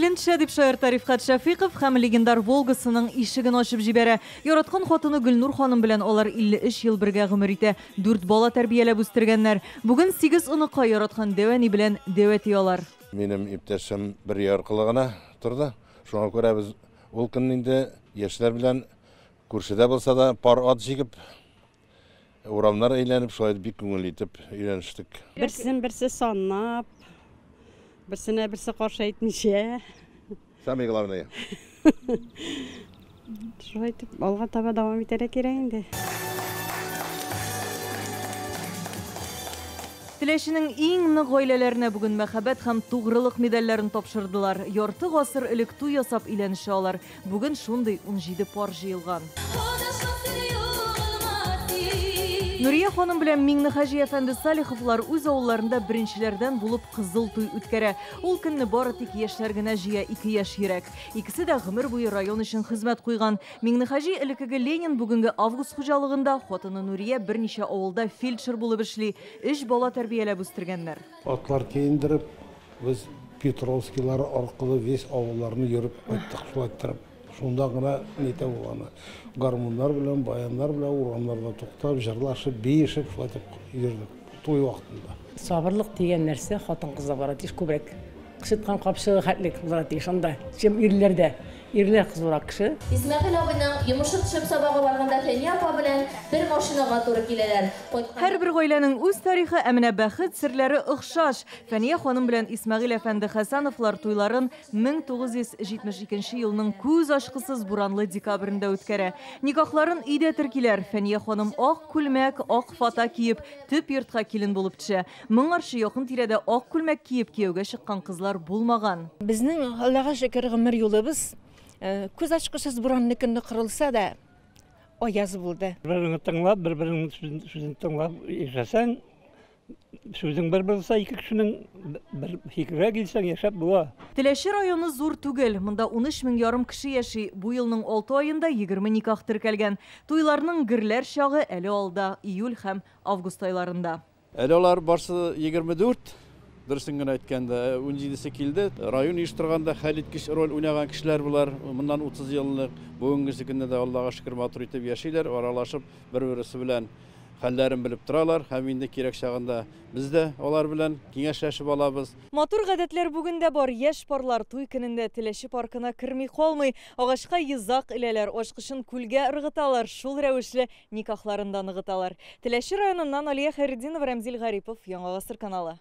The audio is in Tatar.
Килен төшә, дип шаярта Рифкать Шәфыйков һәм легендар Волгасының ишеген ачып җибәрә. Яраткан хатыны Гөлнур ханым белән алар 53 ел бергә гомер итә. Дүрт бала тәрбияләп үстергәннәр. Бүген сигез оныкка яраткан дәү әни белән дәү әти алар. Минем иптәшем бер яркылы гына торды. Шуңа күрә без ул көнне инде яшьләр белән күршедә булса да пар ат җигеп, Урамнар әйләнеп, шулай бик күңелле итеп өйләнештек. Берсен берсе саннап, берсенә берсе каршы әйтмичә. Самое главное. Шулай итеп, алга таба дәвам итәргә кирәк инде. Теләченең иң нык гаиләләренә бүген мәхәббәт һәм тугрылык медальләрен тапшырдылар. Ярты гасыр элек туй ясап өйләнешә алар. Бүген шундый 17 пар җыелган. Нурия ханым белән Миңнехаҗи әфәнде Салиховлар үз авылларында беренчеләрдән булып кызыл туй үткәрә. Ул көнне бары тик яшьләр генә җыя ике яшь йөрәк. Икесе дә гомер буе район өчен хезмәт куйган. Миңнехаҗи элеккеге Ленин, бүгенге Август хуҗалыгында, хатыны Нурия берничә авылда фельдшер булып эшли. Өч бала тәрбияләп үстергәннәр. Атлар киендереп, Без Петровскийлар аркылы весь авылларны йөреп кайттык, шулай иттереп. Шунда гына нитә ул аны. Гармуннар белән, баяннар белән урамнарда туктап, җырлашып, биешеп, шулай итеп йөрдек туй вакытында. Сабырлык дигән нәрсә хатын-кызда бара тиеш күбрәк. Кычыткан капчыгы хәтлек булырга тиеш анда, чем ирләрдә. Ирләр кызурак кеше. Исмәгыйль абыйның йомышы төшеп сабага барганда Фәния апа белән бер машинага туры киләләр. Кайтканда. Һәрбер гаиләнең үз тарихы, ә менә бәхет серләре охшаш. Фәния ханым белән Исмәгыйль әфәнде Хәсәновлар туйларын 1972 елның күз ачкысыз буранлы декабрендә үткәрә. Никахларын өйдә теркиләр. Фәния ханым ак күлмәк, ак фата киеп, төп йортка килен булып төшә. Моңарчы якын тирәдә ак күлмәк киеп кияүгә чыккан кызлар булмаган. Безнең, Аллага шөкер, гомер юлыбыз күз ачкысыз буранлы көнне корылса да, аяз булды. Бер-береңне тыңлап, бер-береңнең сүзен тыңлап яшәсәң, Сүзең бер булса, ике кешенең бер фикергә килсәң, яшәп була. Теләче районы зур түгел. Монда 13 мең ярым кеше яши. Бу елның алты аенда 20 никах теркәлгән. Туйларның гөрләр чагы әле алда, июль һәм август айларында. Әле алар барсы 24, дөресен генә әйткәндә, унҗидесе килде. Район оештырганда хәлиткеч роль уйнаган кешеләр болар. Моннан 30 ел элек. Бүгенгесе көндә дә, Аллага шөкер, матур итеп яшиләр, аралашып, бер-берсе белән хәлләрен белеп торалар һәм инде кирәк чагында без дә алар белән киңәшләшеп алабыз. Матур гадәтләр бүген дә бар. Яшь парлар туй көнендә Теләче паркына керми калмый. Агачка йозак эләләр, ачкычын күлгә ыргыталар, шул рәвешле никахларын да ныгыталар. Теләче районыннан Алия Хәйретдинова, Рәмзил Гарипов, Яңа Гасыр каналы.